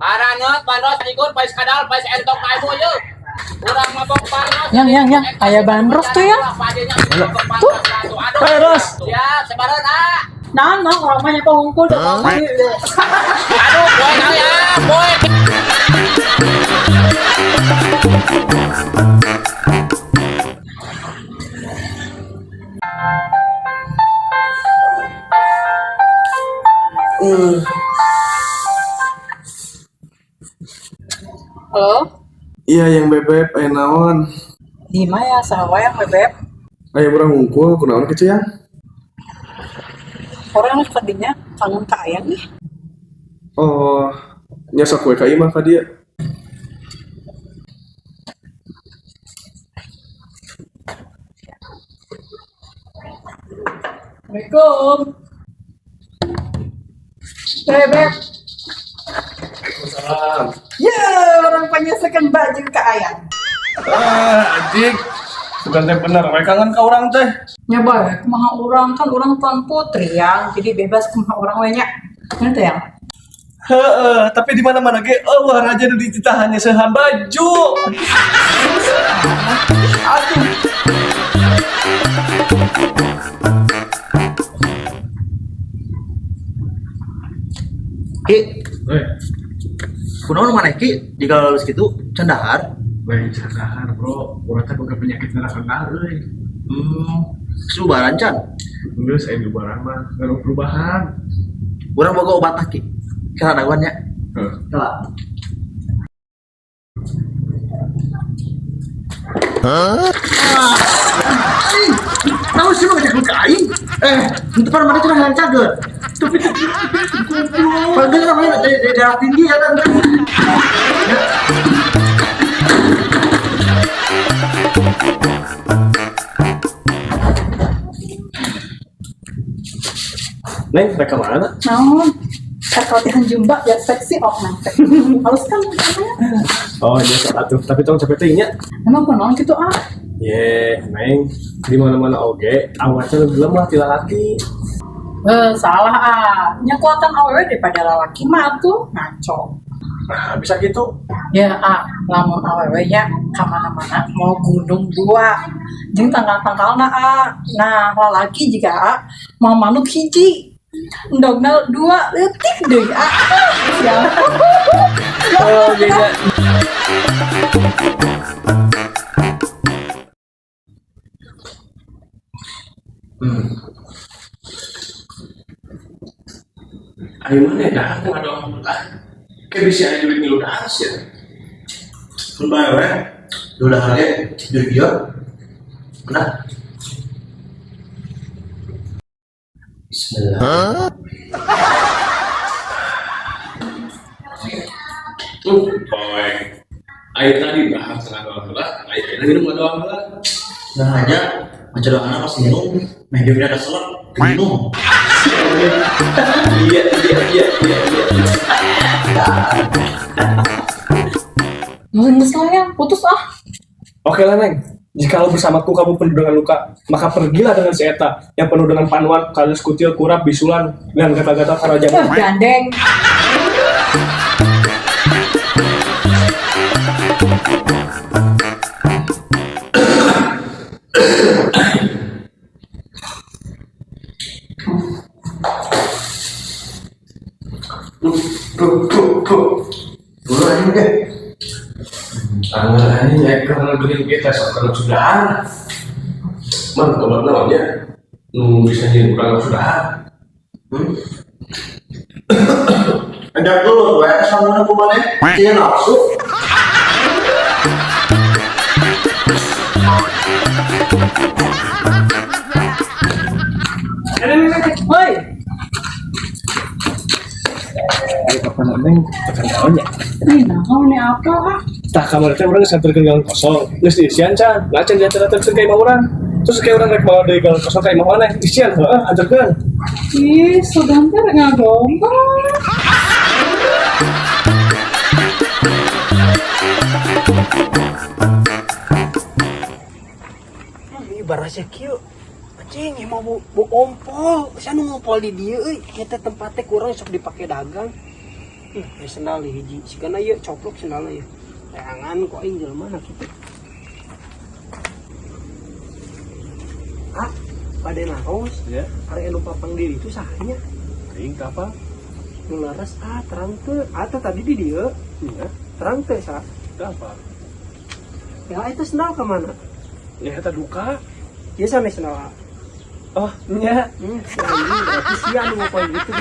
Araneut bandros ikur pais kadal pais entok ka ibu yeuh. Urang mabok bandros. Yang, yang, aya bandros tuh ya. Tuh. Hey, Ros. Siap, sebaran ah. Nah, nah, urang mah nyapa hungkul. Aduh, boy kali ah, boy. Halo? Iya yang bebeb, aya naon? Di mana ya, saha yang bebeb? Aya urang hungkul, kunaon kitu yang? Orang tadinya kangen ka ayang nih. Oh, nya sok we ka imah ka dieu. Assalamualaikum. Bebeb. Waalaikumsalam. Ya, orang penyesuaikan baju ke ayang. Ah, anjing. Bukan teh bener, we kangen ka urang teh. Ya bae, kumaha urang kan urang tuan putri yang, jadi bebas kumaha urang we nya. Bener teh yang? Heeh, tapi di mana-mana ge eueuh raja nu dititahan nyeuseuhan baju. Aduh. Ki, kunaon maneh Ki jika lulus kitu can dahar? Lain can dahar, bro. Urang teh boga penyakit ngarah kendar euy. Subaran can. Geus aya dubaran mah, ngaruh perubahan. Urang boga obat tah Ki. Kira daguan nya. Heeh. Kela. Hah? Tahu sih mah ngajak ka aing. Itu pan mana cenah hayang cager. Tapi goblok. Padahal namanya dari darah tinggi ya kan. Neng, rek ka mana? Naon? Rek latihan jumba biar seksi oh nanti. Halus kan mukanya. Oh, iya sok atuh, tapi tong capek teh nya. Emang kunaon kitu ah? Ye, Neng, di mana-mana oge, awatnya lebih lemah ti lalaki. Salah ah. Nya kuatan awewe daripada lalaki mah tuh ngaco. Nah, bisa gitu. Ya ah, lamun awewe nya ka mana-mana mau gunung dua. Jeung tangkal-tangkalna ah. Nah, lalaki juga ah, mau manuk hiji. Endogna dua leutik deui ah. Ya. Oh, beda. Ayo mana ya dahar teh ngadoang ah. Kayak bisa aya duit ngilu dahar sih ya. Pun bae we. Lu dahar ge duit ieu. Nah. Bismillah. Poek. Ayo tadi dahar tengah doang heula, ayo ayeuna minum ngadoang heula. Nah aja, maca doana pas minum, meh bibirna keselak, minum. Iya, iya, iya, iya, iya. Geus lah ya, putus ah. Oke lah, Neng. Jikalau bersamaku kamu penuh dengan luka, maka pergilah dengan si Eta yang penuh dengan panuan, kalus kutil, kurap, bisulan, dan gatal-gatal karena jamur. Gandeng. Dulu aja deh. Tangan ini nyeker geuning kita sok kana sudahan. Man, obat naonnya? Nu bisa nyieun urang sudahan. Ada dulu, gue sama aku mana? Dia nafsu. Woi, Ayo kapan neng tekan naon ya? ih naon nih apa ah? Tah kamar teh urang geus nganterkeun galon kosong. Geus diisian can, lah can diantar-antarkeun ka imah urang. Terus kayak urang rek mawa deui galon kosong ka imah maneh, isian heueuh anterkeun. Ih, sudah rek ngagombal. Ih, barasnya kieu. Anjing, emang bu ompol. Saya nu ngompol di dieu euy. Eta tempatnya kurang sok dipake dagang. Ih, sendal di hiji. Sigana ieu coplok sendalna ieu. Teangan ku aing jelema na kitu. Ah, bade naros. Ya. Ari anu papang diri itu sahanya. Aing teh apa? Nu leres ah terang teu. Ah teh tadi di dieu. Iya. Terang teu sa. Teh apa? Ya itu sendal ka mana? Ya eta duka. Ieu sanes sendal ah. Oh, nya. Ya, anjing berarti sia nu ngopoin gitu.